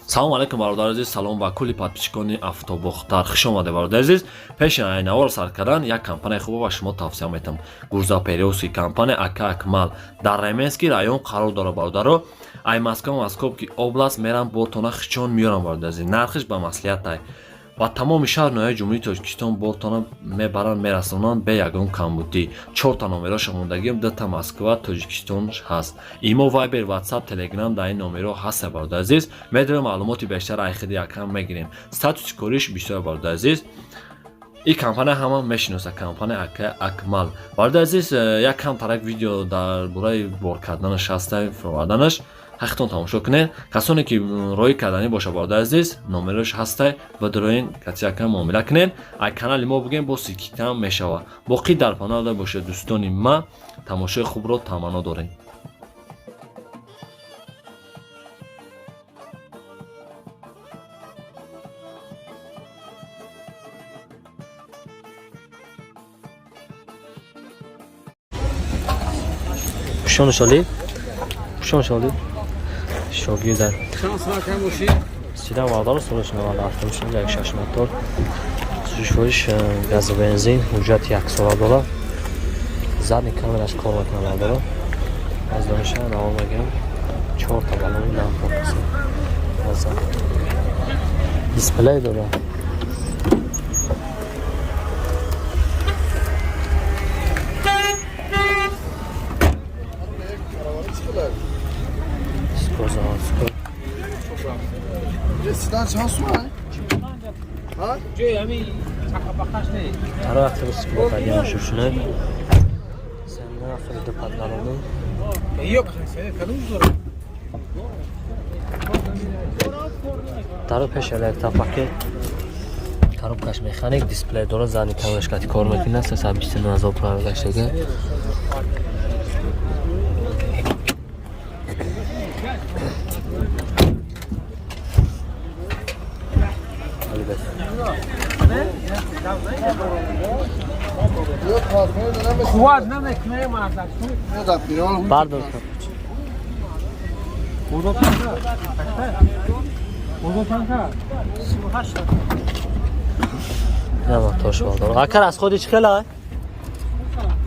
Салом алейкум, бародари азиз, салом ба кулли подписчикони Автобохтар. Хуш омаде, бародари азиз. Пеши айнавор сар кардан як компанияи хубо ба шумо тавсия метам. Грузоперевозки компания ака Акмал дар Раменский район қарор дорад, бародаро. Ай Москва, Московский область мерам, бортона хичон меёрам, бародари азиз. Нархиш ба маслиҳатай. Ба тамоми шаҳр ноҳияи Ҷумҳурии Тоҷикистон бортона мебаранд, мерасонанд бе ягон камбудӣ. Чорта номероша мондагиам, дута Москва, Тоҷикистон ҳаст. Имо, Вайбер, Ватсап, Телеграм дар ин номеро ҳаст, бародари азиз. Медонем, маълумоти бештар айхиди якам мегирем. Статуси кориш бисёр, бародари азиз. Ин компания ҳама мешиноса, компания ака Акмал. Бародари азиз, як кам тарак видео дар бораи бор карданаш ҳаста, фуроварданаш. Ҳақитон тамошо кунед. Касоне ки роӣ карданӣ боша, бародари азиз, номерош ҳастай ва дуроин катиякам муомила кунед. Ай канали мо бигем, бо скидкам мешава. Боқӣ дар паноҳ бошед, дӯстони ма, тамошои хубро таманно дорем. Пушон шоли? Пушон шоли? Шогирда. Сида вардаро солаш 97 шуд, як шаш мотор. Сушвориш газ, бензин, ҳуҷҷат як сола дора. Задний камераш кор мекунад, вардаро. Аз дониша навор мегирам. Чорта баллони нав. Дисплей дора. Заводской. Седан чанд сумай? Таро ахир стекло кардем шушуна. Сенна ахир ду паднарони. Таро пеш электропакет. Коробкаш механик, дисплей дора, задний камераш кати кор мекунад, 329 ҳазор пробег гаштага. Қувват намекунем мардак. Бардор. Озод танка. Озод танка. 38. Не мотор бардор. Акар аз худи чӣ хела?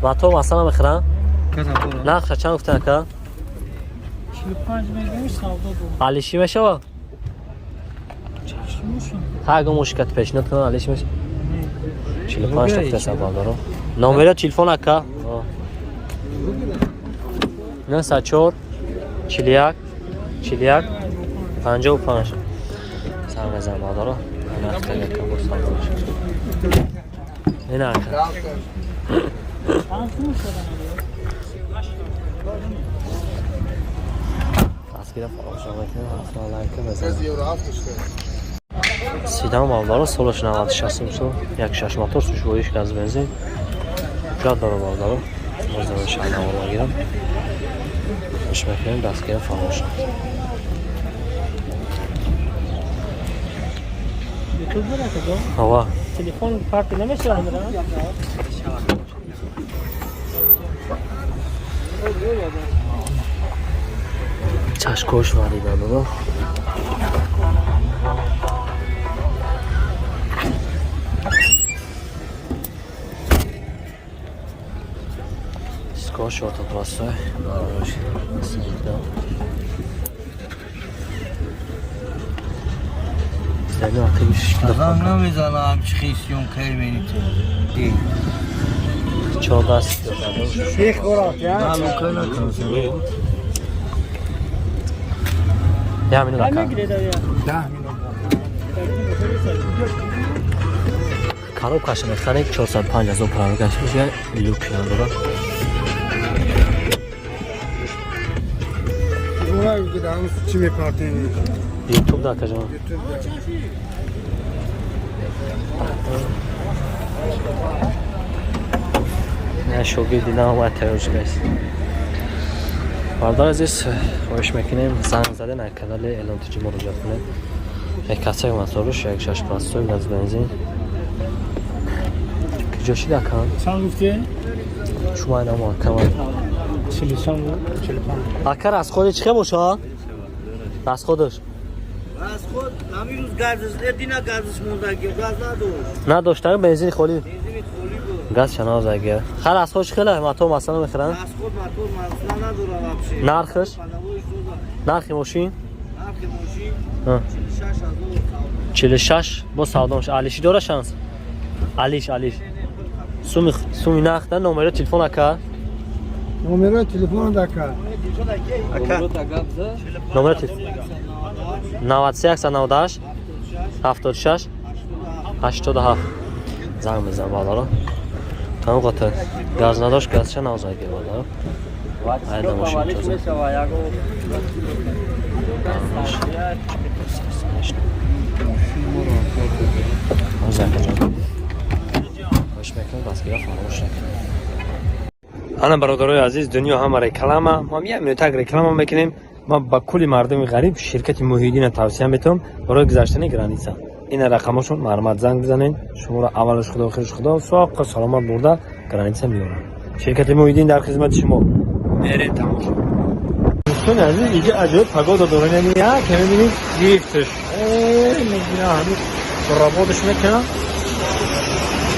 Мотор масалан мехӯрам? Нархша чанд гуфтан, ака? 45 мегӯем, савдо дорам. Алиши мешава? Ҳа, агар мушкат пешниҳод кунам, алиши мешава? 45 та гуфтаса, бардоро. Номера телефон, ака? 904 41 41 55. Сар мезанам, бардоро. Нархта якам бор савдо мешава. Ина, ака. Чанд сум шуда? Дастгира фаромӯш мекунем, ҳафта лайка бизанем. Евро ҳафт шуда. Седан, бародаро, солаш 96 сол, як шаш мотор, сушвориш газ, бензин, ҳуҷҷат дора, бародаро. Мозамиш навор мегирам, иш мекунем, дастгира фаромӯш. Ютуб дорад ко? Ава. Телефон парти намешавад мера? Чашкош варида, додо. Дискош шорта простой. Барош. Стегна активиш. Адам намезанам, чи хисиён кай мените. Чор даст. Шех горат, я? Я минут, ака. Мегиред я. Коробкаша механик, 405 ҳазор пробег гаштага, люк надора. Чӣ мепартени? Ютуб да, акаҷон. Ютуб. Не, шогирд дидам, омад, тайёр шудааст. Бародар азиз, хоҳиш мекунем, занг заден, ай канали Элон Тиҷи муроҷиат кунед. Як моторуш, як шаш простой, газ, бензин. Куҷо шид, акам? Чанд гуфтӣ? Шумо айнамо, акам. 40 чанд? 45. Акар, аз худи чӣ хел боша? Аз худаш. Расход ҳамин рӯз газш дина газш мондаги газ надошт. Надошта, бензини холӣ. Бензини холӣ буд. Газ шанозаги. Хар расход чӣ хела? Мотор масъала мехӯранд? Расход мотор масъала надорад вообще. Нархаш? Нархи мошин? Нархи мошин 46 000. 46 бо савдо мешавад. Алиши дора шанс? Алиш, алиш. Суми суми нахта номери телефон ака? Номери телефон ака. Ака. Номери телефон 93 198 76 87 занг мезанам бародаро. Тамом қата газ надошт, газша навзаги бародаро. Айда мошин тоза. Ана бародарои азиз, дунё ҳама реклама. Мо як минутак реклама мекунем. Ма ба кулли мардуми ғариб ширкати Муҳиддина тавсия метавам барои гузаштани граница. Ина рақамошон, марҳамат, занг бизанед. Шуморо аввалаш худо, охираш худо, соққа саломат бурда граница меорам. Ширкати Муҳиддин дар хизмати шумо. Мерем тамошо. Дӯстони азиз, иҷа аҷоиб погода дорем. Яъне як мебинед, гирифташ мегира, ҳамин работаш мекунам.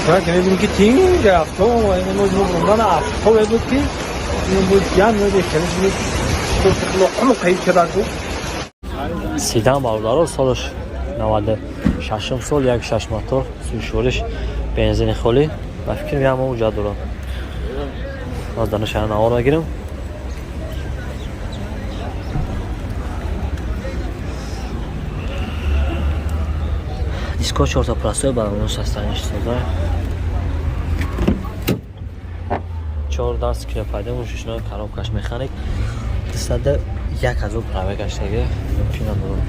Так мебинем, ки тинг авто мо авто буд, ки ин буд ян мебинем, қайд кардан. Седан бародаро, солаш 96-ум сол, як шаш мотор, сӯшвориш бензини холӣ. Ба фикрам, як моҳ уҷа дорам. Аз данашана навор мегирам. Диско чорта простой баромон ҳастан, соза. Чор даст кило пайдо мушишно, коробкаш механик. 201 000 пробег гаштаги. Мумкин надорам.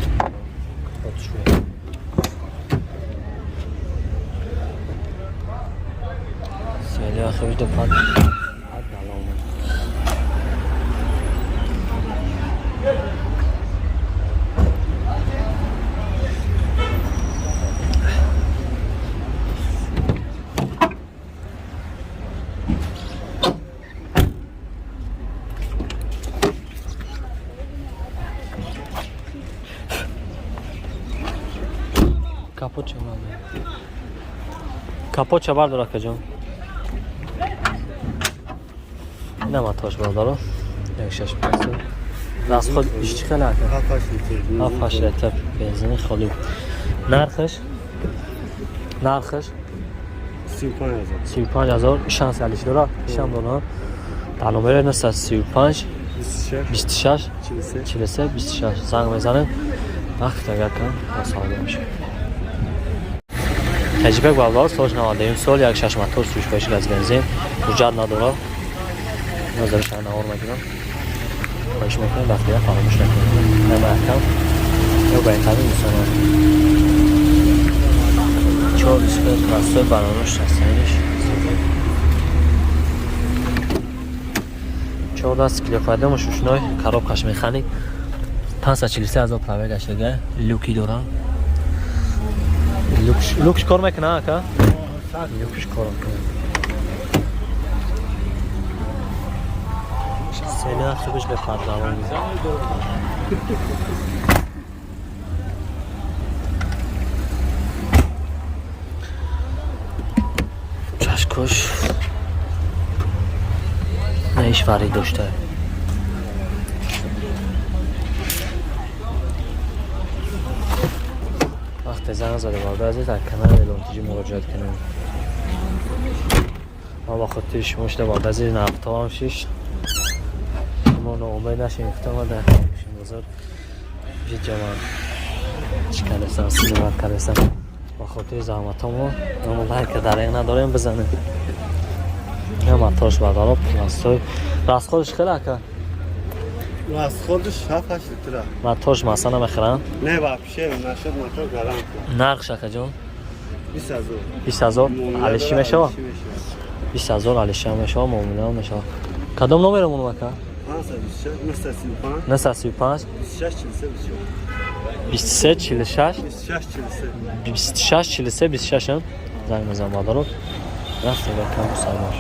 Отшуе. Сели ахир до пад. Пад далом. Капот ча бардор. Капот ча бардор, акаҷон. Ина мотош бародаро. Як шаш панҷ. Расход иш чӣ хеле, ака? 7-8 литр бензини холӣ. Нархаш? Нархаш? 35 000. 35 000. Шанс алиш дора? Ишам дора. Дар номери 935 26 43 26 занг мезанем. Вақт агар кам савдо мешавад. Таҷрибак бародаро, соли 91 сол, як шаш мотор, сӯшпоиши газ бензин, ҳуҷҷат надорад. Назарашро навор мегирам. Хоҳиш мекунам, дастгира фаромӯш накунед. Намаякам ё беҳтарин инсонон. Чор диска простой баронош ҳастаниш. Чор даст килофайда мушушной, коробкаш механик. 543 000 пробег гаштага, люки дорам. Люкш кор мекуна, ака? Люкш кор мекуна. Сена хубиш бепардавон. Чашкош на иш варид дошта. Вақте занг зада бародар азиз, дар канали Элон ТЖ муроҷиат кунем. Ма ба хотири шумо шуда, бародар азиз, нафтоам шиш. Шумо ноумед нашед, гуфтам дар бозор ҷаман чӣ кардастам, сизмат кардастам. Ба хотири заҳматҳомо мо лайка дареғ надорем, бизанем. Ина моторш бародаро, простой. Расходш хеле, ака? Расходш 7-8 литра. Моторш масъала мехӯранд? Не, вообще, нашуд мотор гарант. Нархш, акаҷон? 20 000. 20 000 алишӣ мешавад? 20 000 алишӣ ҳам мешавад, муомила ҳам мешавад. Кадом номерамон, ака? 526 935 935 26 43 23 46 26 43. 26 43 26 ҳам занг мезанам, бародаро. Рафт, агар кам савдош.